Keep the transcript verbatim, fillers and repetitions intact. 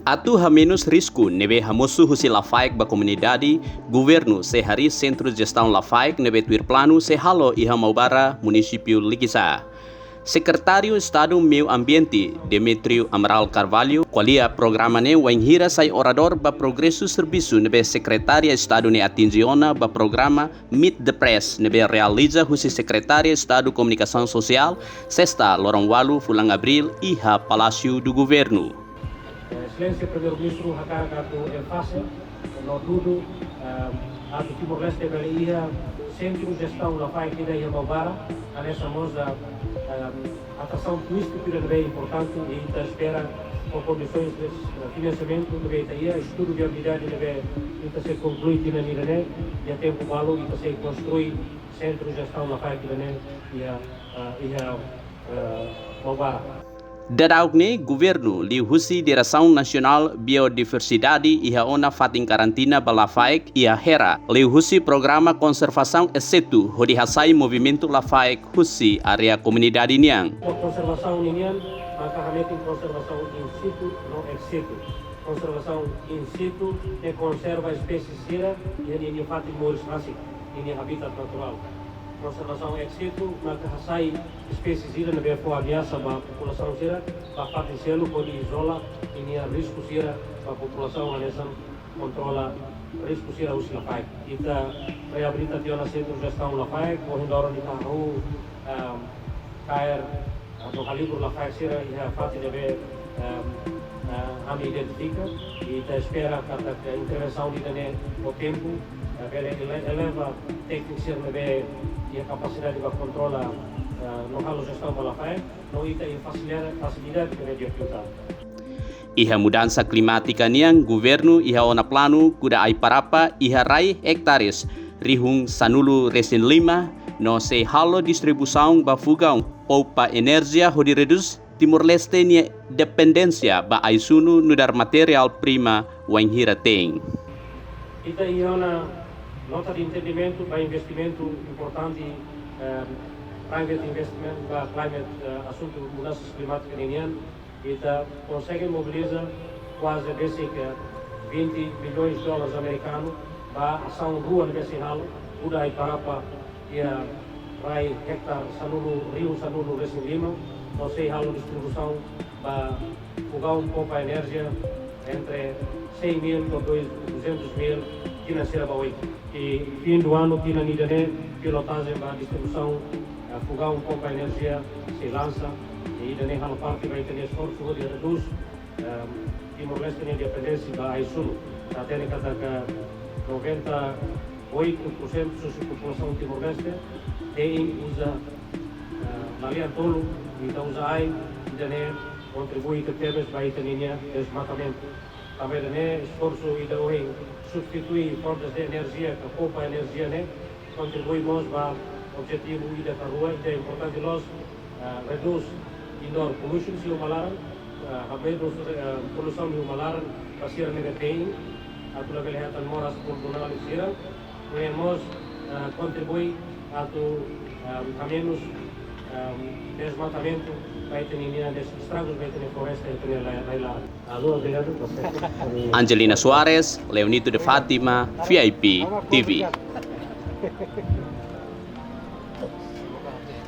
Atu hamenus risku ne'ebé hamosu husi lafaek ba komunidade, governu sei harii Sentru Jestaun Lafaek ne'ebé tuir planu sei halo iha Maubara, Munisípiu Likisá. Sekretáriu Estadu Meiu Ambiente, Demetrio Amaral Carvalho, ko'alia programa ne'e wainhira sai oradór ba progresu servisu ne'ebé Sekretária Estadu ne'e atinje ona ba programa Meet the Press ne'ebé realiza husi Sekretária Estadu Komunikasaun Sosiál, sesta, loron ualu fulan Abríl, iha Palásiu do Governu. Exelénsia Primeiru-Ministru hakarak atu enfasiza no dudu, eh, atu Timor-Leste bele iha Sentru Jestaun Lafaek ida iha Maubara, hanesan mós, eh, eh, atrasaun turístiku ida ne'ebé importante, i ita espera ho kondisoens de, eh, finansiamentu ne'ebé ita iha, estudu viabilidade ne'ebé ita sei konklui tinan ida-ne'e, iha tempu balu ita sei konstrui Sentru Jestaun Lafaek ida-ne'e iha, eh, iha, eh, Maubara. Daudaun ne'e, governu liuhusi Diresaun Nasionál Biodiversidade iha ona fatin karantina ba lafaek iha Hera, liuhusi programa konservasaun insetu hodi hasai movimentu lafaek husi área komunidade nian. Konservasaun ninian maka hametin konservasaun in situ no ex situ. Konservasaun in situ ne'e konserva espésie sira iha ninia fatin moris rasik, ninia habitat naturál. Konservasaun ex situ maka hasai espésie sira ne'ebé fó ameasa ba populasaun sira ba fatin seluk hodi izola ninia risku sira ba populasaun hanesan kontrola risku sira husi lafaek. Ita reabilita tiha ona Sentru Jestaun Lafaek, ohin loron ita hahú, ehm, kaer, eh, no halibur lafaek sira iha fatin ne'ebé, ehm, eh, ami identifika. I ita espera katak intervensaun ida-ne'e ho tempu, eh, bele ele-, eleva tékniku sira ne'ebé iha kapasidade ba kontrola, eh, no halo jestaun ba lafaek, no ita iha fasilidade, fasilidade ne'ebé di'ak liután. Iha mudansa klimátika nian, governu iha ona planu kuda ai-parapa iha rai ektares rihun sanulu-resin-lima no sei halo distribuisaun ba fogaun poupa enerjia hodi redús Timor-Leste nia dependénsia ba ai-sunu nu'udar materiál prima wainhira te'in. Ita iha ona nota de entendimentu ba investimentu importante, eh, private investment ba climate, eh, asuntu mudansa klimátika ninian. Ita konsege mobiliza kuaze besik, eh, vinte milhões de dólares amerikanu ba asaun rua ne'ebé sei halo, kuda ai-parapa iha rai ektar sanulu, rihun sanulu-resin-lima, no sei halo distribuisaun ba fogaun poupa enerjia entre cem mil to'o dois, duzentos mil tinan sira ba oin. I fim do ano tinan ida-ne'e pilotajen ba distribuisaun, eh, fogaun poupa enerjia sei lansa, i ida-ne'e halo parte ba ita-nia esforsu hodi redús, ehm, Timor-Leste nia dependénsia ba ai-sunu. Ita hatene katak noventa e oito por cento husi populasaun Timor-Leste te'in uza, eh, lalehan tolu, ita uza ai, ida-ne'e kontribui tebetebes ba ita-nia desmatamentu. Tanba ida-ne'e esforsu ida ohin substitui fontes de enerjia ka poupa enerjia ne'e kontribui mós ba objetivu ida ka rua, ida importante loos, ah, redús indoor pollution iha uma laran, ah, redús, ah, poluisaun iha uma laran ba sira ne'ebé te'in, atu labele hetan moras kulturál sira, no mós, ah, kontribui atu, ah, hamenus, ah, desmatamentu ba ita-nia, des-, estragus ba ita-nia floresta, ita-nia rai-, rai-laran. Alô, obrigadu, você. Angelina Soares, Leonito de Fátima, V I P T V.